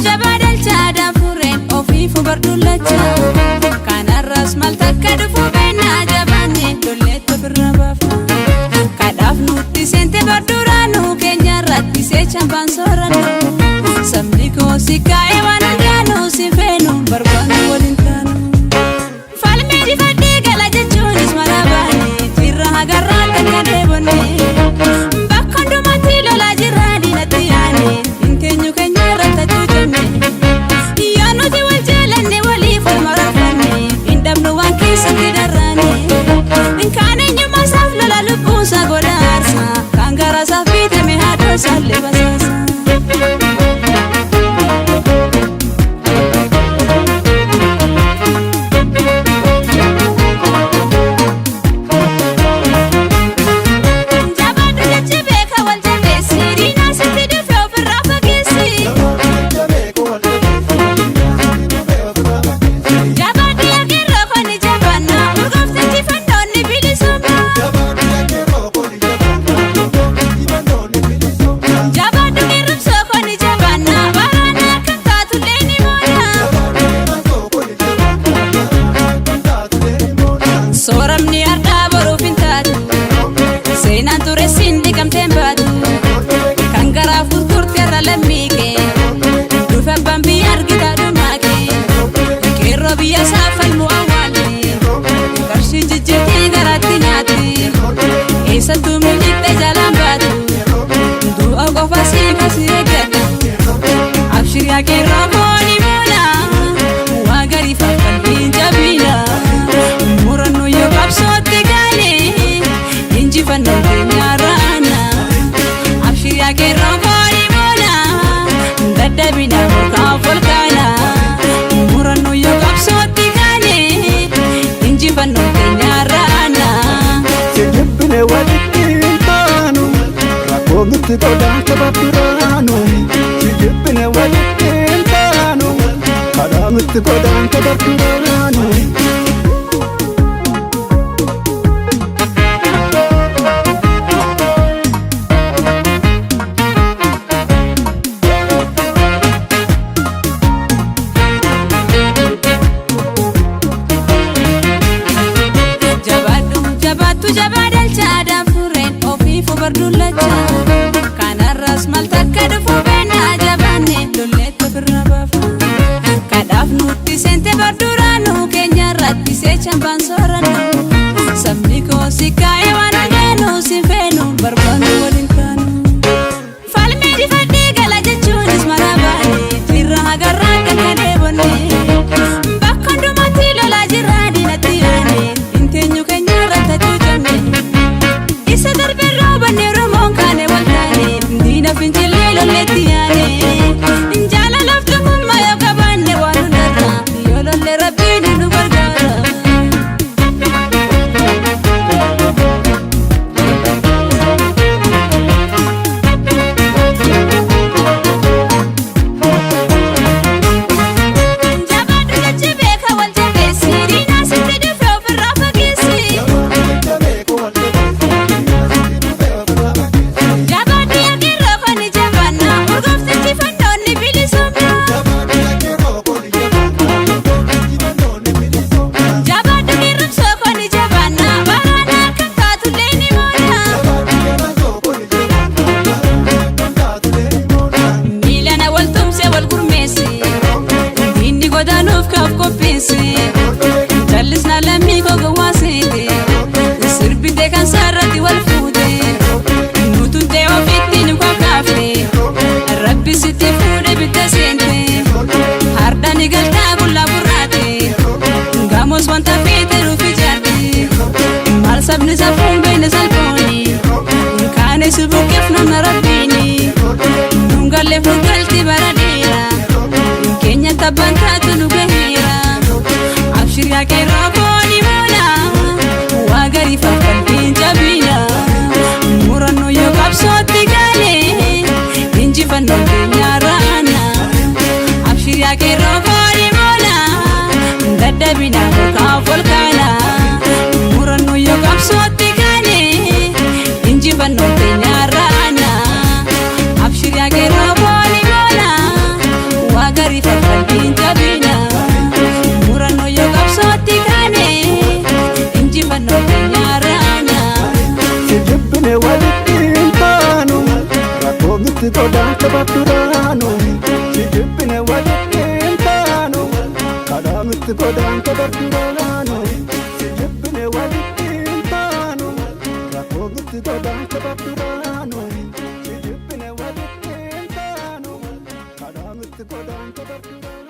Jabaa dalchaa daafureen ofiifu bardullacha. Kanarraas maal takka dhufu beennaa jabaanne lolleetti ofirra baafna. Kadhaaf nutti seente barduraanuu keenyarratti seechaan baan soorannu. Sabni koo si kaa'ee waan hundaanuu si feenu barbaannu waliin taanu. Falmee difadhee gala jechuunis mala baane jirra hagarraa takka deebonne. Bakka hundumatti lolaa jirra diinatti yaane hin teenyu keenya irratti hacuucamne. Yoo nuti wal jaalanne waliif wal mararfanne hin dhabnu waan keessatti darraane. Kaan eenyummaa isaaf lola lubbuunsaa godha aarsa kan garaa isaaf bitame haadhoo isaallee basaasa. Jabaadhu jechi beeka wal jabeessi diinaa sitti dhufe ofirraa fageessi. Jabaadhu yaa qeerroo koni jabaanna urgoofte injifannoonni bilisummaa. Jabaadhu qeerromsoo koni jabaanna waraana akkam taatullee ni moona. Sooramni har'aa boruuf hin taatu seenaan ture siin dhiqamteen baatu kan garaaf gurgurte irra lammii kee dhufe abbaan biyya argitaa dhumaa kee qeerroo biyya isaa falmu awwaalle qarshiin jijjiirtee garaatti nyaatti eessattuu miliqxe jalaan baatu du'a qofa sii kasii eeggata abshir yaa qeerroo kooni moona waa gariif qalbiin jabina murannoo yoo qabsootti gaale injifannoon keenya raana abshir yaa qeerroo kooni moona dadhabina mukaan volkaana murannoo yoo qabsootti gaale injifannoon keenya raana. Si jibbine walitti hin taanu, rakkoo nutti godaanta babbiraanu. Si jibbine walitti hin taanu, karaa nutti godaanta babbiraanu. Jabaadhu jabaattu jabaa dalchaa daafureen ofiifu bardullacha. Kanarraas maal takka dhufu beennaa jabaanne lolleetti ofirra baafna. Kadhaaf nutti seente barduraanuu keenyarratti seechaan baan soorannu. Sabni koo si kaa'ee waan hundaanuu si feenu barbaannu waliin taanu. Falmee difadhee gala jechuunis mala baane jirra hagarraa takka deebonne. Bakka hundumatti lolaa jirra diinatti yaane hin teenyu keenya irratti hacuucamne. Isa darbe roobanne Oromoon kaane wal taane diina fincillee lolleetti yaane. Jaalalaaf tokkummaa yoo qabaanne waan hundarra yoo lolle rabbiin nu gargaara. Jabaadhu jechi beeka wal jabeessi diinaa sitti dhufe ofirraa fageessi. Jabaadhu yaa qeerroo koni jabaanna urgoofte injifannoonni bilisummaa. Jabaadhu qeerromsoo koni jabaanna waraana akkam taatullee ni moona. Miilana wal tumse wal gurmeesse diinni godaanuuf kaaf qopheesse jallisnaa lammii koo gowwaaseete sirbitee kan saarratti wal fuute nutuntee ofitti nu kakaafte rabbi sitti fuudhe bitta seente hardha ni galtaa qullaa burraate gamoos wanta feete nuuf ijaarte maal sabni safuun beekne salphooni kaane si buqqeef namna rabbiini nun galleef nu galti bara dheeraa keenya tabbaan taatu nu gaheera abshir yaa qeerroo kooni moona waa gariif qalbiin jabina murannoo yoo qabsootti gaale injifannoon keenya raana abshir yaa qeerroo kooni moona dadhabina mukaan volkaana murannoo yoo qabsootti gaale injifannoon keenya raana abshir yaa qeerroo kooni moona waa Rakkoo miti godaan tabaaf duraanu si jibbine walitti hin taanu. Karaa miti godaan tabaaf duraanu si jibbine walitti hin taanu. Rakkoo miti godaan tabaaf duraanu si jibbine walitti hin taanu. Karaa miti godaan tabaaf duraanu.